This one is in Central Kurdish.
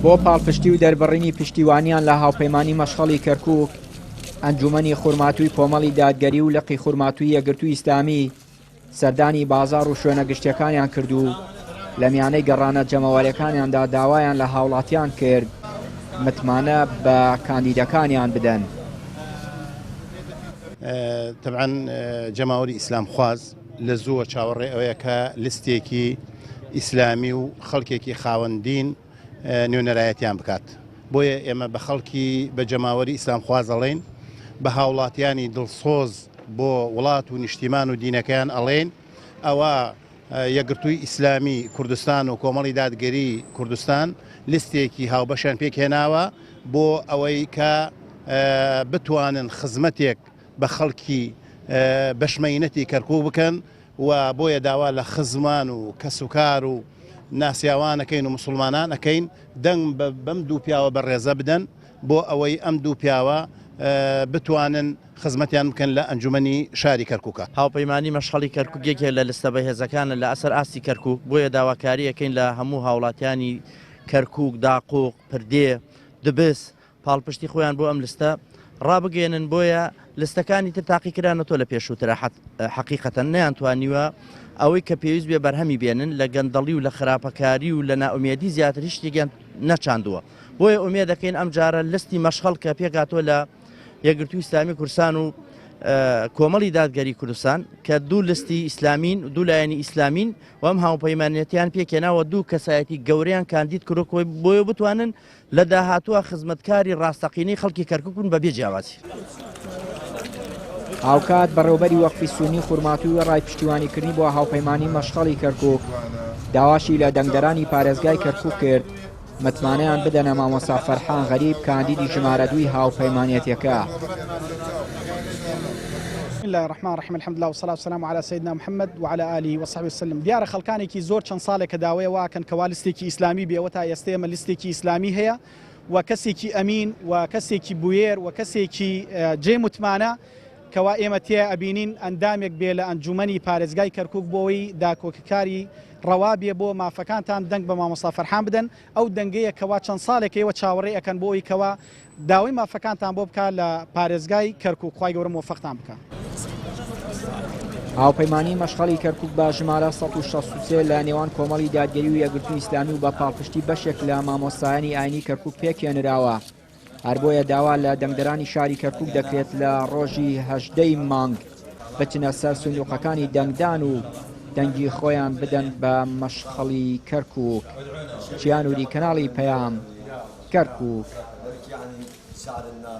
بۆ پاڵپشتی و دەربڕینی پشتیوانیان لە هاوپەیمانی مەشخەڵی کەرکووک، ئەنجوومەنی خورماتووی کۆمەڵی دادگەری و لقی خورماتووی یەکگرتووی ئیسلامی سەردانی بازاڕ و شوێنە گشتیەکانیان کرد و لە میانەی گەڕانە جەماوەریەکانیاندا داوایان لە هاوڵاتیان کرد متمانە بە کاندیدەکانیان بدەن. تەبعەن جەماوەری ئیسلامخواز لە زووە چاوەڕێ ئەوەیە کە لستێکی ئیسلامی و خەڵکێکی خاوەن دین نوێنەرایەتیان بکات. بۆیە ئێمە بە خەڵکی بە جەماوەری ئیسلامخواز ئەڵێین، بە هاوڵاتیانی دڵسۆز بۆ وڵات و نیشتیمان و دینەکەیان ئەڵێین، ئەوە یەکگرتووی ئیسلامی کوردستان و کۆمەڵی دادگەری کوردستان لیستێکی هاوبەشیان پێکهێناوە بۆ ئەوەی کە بتوانن خزمەتێک بە خەڵکی بەشمەینەتی کەرکوک بکەن و بۆیە داوا لە خزمان و کەسوکار و ناسیاوان ئەکەین و موسڵمانان ئەکەین دەنگ بەم دوو پیاوە بەڕێزە بدەن بۆ ئەوەی ئەم دوو پیاوە بتوانن خزمەتیان بکەن لە ئەنجومەنی شاری کەرکوکە. هاوپەیمانی مەشخەڵی کەرکوک یەکێک لە لستە بەهێزەکانە لە ئەسەر ئاستی کەرکوک، بۆیە داواکاری ئەکەین لە هەموو هاوڵاتیانی کەرکوک، داقوق، پردێ، دبس، پاڵپشتی خۆیان بۆ ئەم لستە ڕابگەیەنن، بۆیە لستەکانی تر تاقیکرانەتەوە لە پێشووترا حەقیقەتەن نەیانتوانیوە ئەوەی کە پێویست بێ بەرهەمی بێنن، لە گەندەڵی و لە خراپەکاری و لە نائومێدی زیاتر هیچ شتێکیان نەچاندووە، بۆیە ئومێد دەکەین ئەمجارە لستی مەشخەڵ کە پێکهاتووە لە یەکگرتووی ئیسلامی کوردستان و کۆمەڵی دادگەری کوردستان کە دوو لستی ئیسلامین و دوو لایەنی ئیسلامین و ئەم هاوپەیمانێتیان پێکهێناوە دوو کەسایەتی گەورەیان کاندید کردووە بۆیە بتوانن لە داهاتووە خزمەتکاری ڕاستەقینەی خەڵکی کەرکوک بن بەبێ جیاوازی. هاوکات بەڕێوبەری وەقفی سونی خورماتوو وێڕای پشتیوانیکردنی بۆ هاوپەیمانی مەشخەڵی کەرکوک، داواشی لە دەنگدەرانی پارێزگای کەرکوک کرد متمانەیان بدەنە مامۆستا فەرحان غەریب کاندیدی ژمارە دووی هاوپەیمانێتیەکە. بسم اللە الرحمن الرحیم الحمد لله والصلاة والسلام علی سیدنا محمد وعلی آله وصحبه وسلم دیارە خەڵکانێکی زۆر چەند ساڵێکە داوای وا ئەکەن کەوا لستێکی ئیسلامی بێ وە تا ئێستە ئێمە لستێکی ئیسلامی هەیە و کەسێکی ئەمین و کەسێکی بوێر و کەسێکی جێ متمانە کەوا ئێمە تێ ئەبینین ئەندامێک بێ لە ئەنجومەنی پارێزگای کەرکوک بۆی داکۆکیکاری ڕەوا بێ بۆ مافەکانتان دەنگ بە مامۆستا فەرحان بدەن ئەو دەنگەیە کەوا چەند ساڵێکە ئێوە چاوەڕێ ئەکەن بۆ ئەوی کەوا داوای مافەکانتان بۆ بکا لە پارێزگای کەرکوک خوای گەورە مۆفەقتان بکا. هاوپەیمانیی مەشخەڵی کەرکوک بە ژمارە 163 لە نێوان کۆمەڵی دادگەری و یەکگرتووی ئیسلامی و بە پاڵپشتی بەشێک لە مامۆستایانی ئاینی کەرکوک پێکهێنراوە، هەر بۆیە داوا لە دەنگدەرانی شاری کەرکوک دەکرێت لە ڕۆژی 18 ی مانگ بچنە سەر سندوقەکانی دەنگدان و دەنگی خۆیان بدەن بە مەشخەڵی کەرکوک. چیانوری کەناڵی پەیام، کەرکوک.